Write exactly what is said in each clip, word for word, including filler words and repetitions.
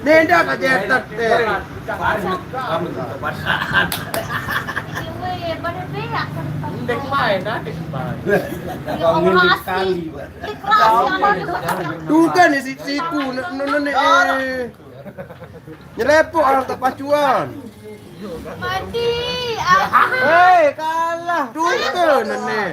Nenda ka jetak te. Ndek main, ndek main. Tuh kan isi siku, ne, ne, ne, eh. Nyelepo orang tak pacuan. Mati, aku. Hei, kalah. Tuh kan, ne.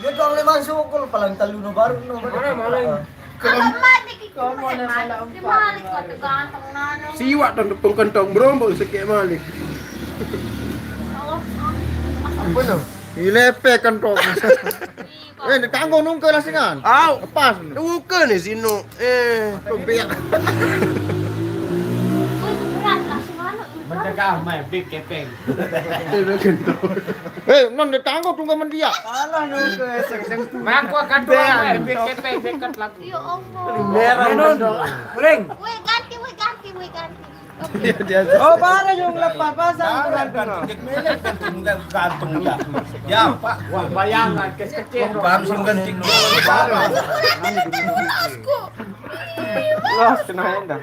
Dia tuang le masuk, kul palang telu no baru no. Mana, mana? Kalau mati, kita mati, mati, kau tergantung nano. Siwak tong tepung kentong, berombong sekek malik. Apa no? Ilepe kentong. Eh, ni tanggung nungke lah singan. Au. Lepas. Bukan ni sino. Eh, pempiak. Mencegah main big kepeng. Eh, non dia tanggung tunggu mendiak. Alah, nungke esek. Ngaku akan tuang main big kepeng dekat lagu. Ya Allah. Merah non. Ring. Weh, ganti, weh, ganti, weh, ganti. Oh, baru yang lepas pasang. Gantung dah. Ya, Pak. Wah, bayangan kecil. Baru sing ganti. Los kena enda.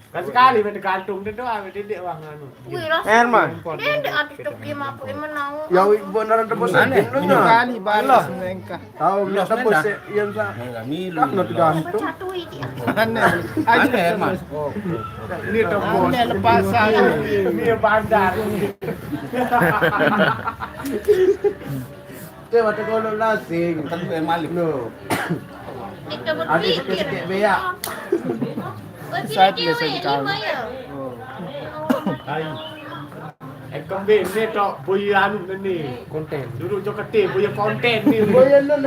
Kan sekali main gantung dia doang, dia dia wang anu. Wih, los. Herman. Dia ada atu tok dia mampu, emang nau. Ya, wih, beneran tebus. Aneh. Ini kali balas mereka. Tahu, ya, tebus, ya, iya, Sa. Enggak milu. Kan udah gantung. Pecah tuh, ini. Aneh. Aneh, Herman. Ini tebus. Aneh, lepasan. Ini bandar. Dia mata kolom lasing. Kan gue malik. No. Ada sikit-sikit beak. Satu ya, satu kali. Eh, kembe ni tok, boya anu ni. Konten. Dulu jo kete, boya konten ni. Boya nun.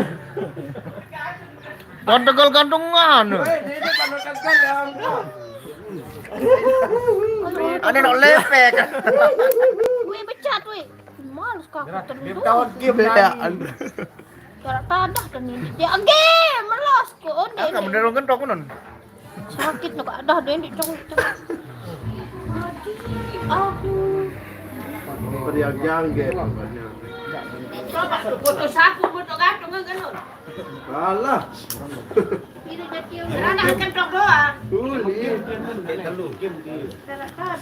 Kan tegal gantungan. Weh, dia kan tegal ya ampun. Ada nak lepek. Weh, pecat, weh. Males kau aku terus. Dia tahu game. Beak. Cara tadah tu ni. Dia game, melos ko. Oh, dia. Aku bener kan tok nun. Sakit nak ada dia ni, cong, cong. Aduh. Periak jangge. Coba tu foto sapu, foto gantung kan, kan. Alah. Ini jadi anak ketok doang. Tuli. Cara tadah.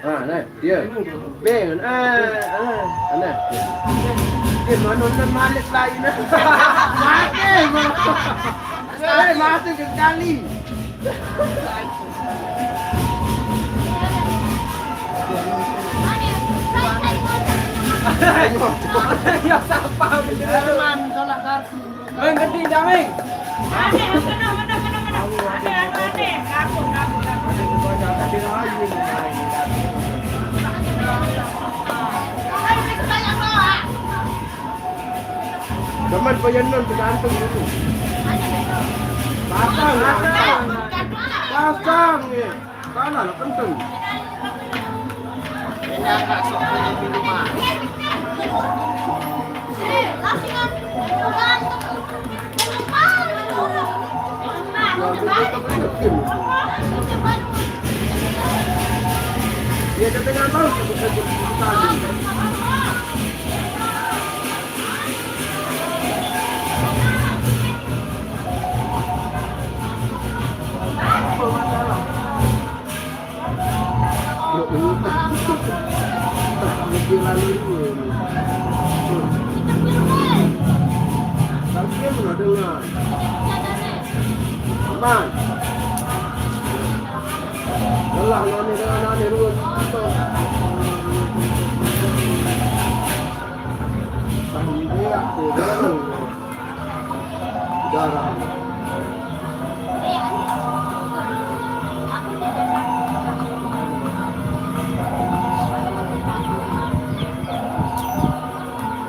Ah, nah, dia. Beng, ah, ah, ah, nah. Dia mana nak malik lain, ah. Mati, mati. Eh, mati sekali. Ya, siapa? Teman, salah kartu. Mengganti jaming. Zaman payanan tergantung itu. Pasang, pasang. Pasang, ya. Sana lah, penting. Ya, kita nggak tahu. Aman. Lelah nani dengan nani ruwet. Tanggung dia, dia. Darah.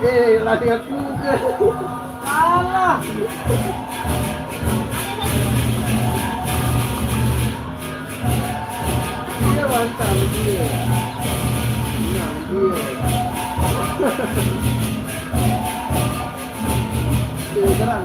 Eh, lari aku ke. Alah. Dia mantap dia. Nah, dia. Betul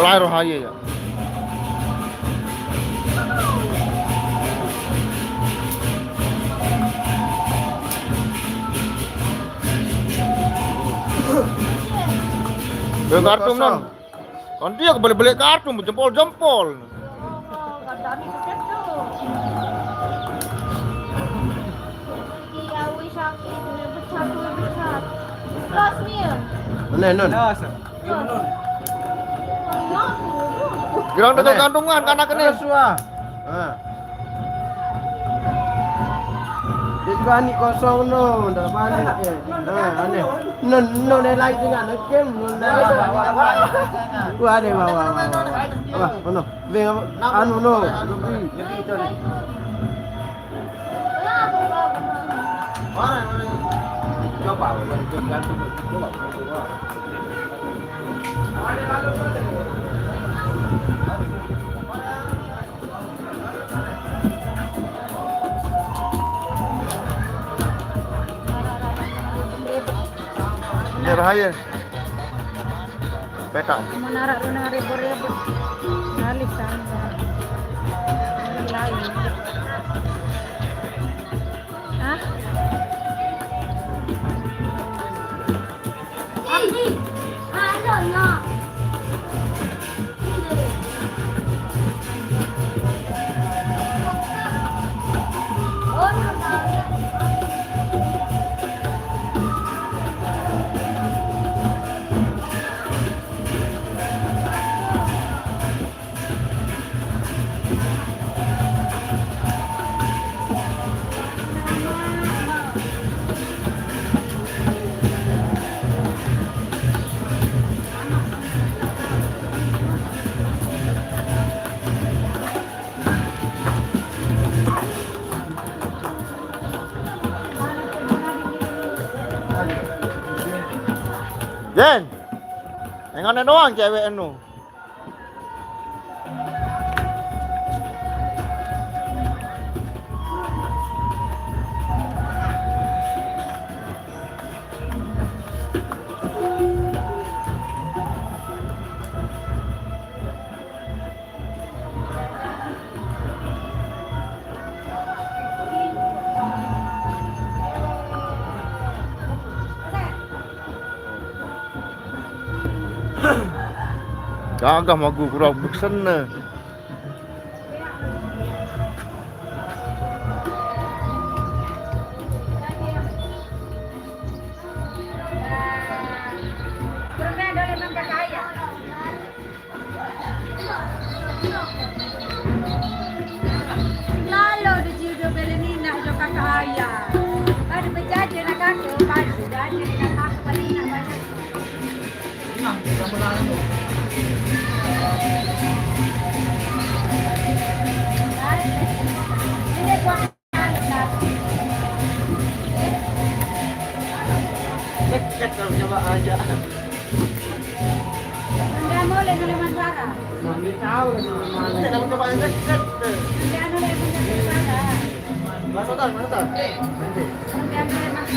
lah roh aye ya. Beli kartu, non. Kan dia kebalik-balik kartu, jempol-jempol. Mana, non? Girang dengan gantungan, kanak ini. Terus, wah. Ha. Dia juga ni kosong, no, dah balik. Eh. Ha, aneh. No, no, dia lain dengan game, no, no. Wah, ada, wah, wah, wah, wah, wah. Wah, mana? Dia anu, no. Coba, coba, coba. Ini rahaye. Petak. Menara runa ribut-ribut. Alih sana. Lain. Hah? Jen, yang aneh doang cewek anu. Gagah magu kurang beksene. Lalo de jiu do bele ninah jo kakak ayah. Badu bejaje na kakak, badu bejaje na kakak, badu ninah badu. Ini kuah. Dekat kalau coba aja. Enggak mau lagi lewat bara. Mami tahu lagi mana. Kita mau coba yang dekat. Enggak mau lewat bara. Masa tak, masa tak? Nanti. Enggak mau lewat bara.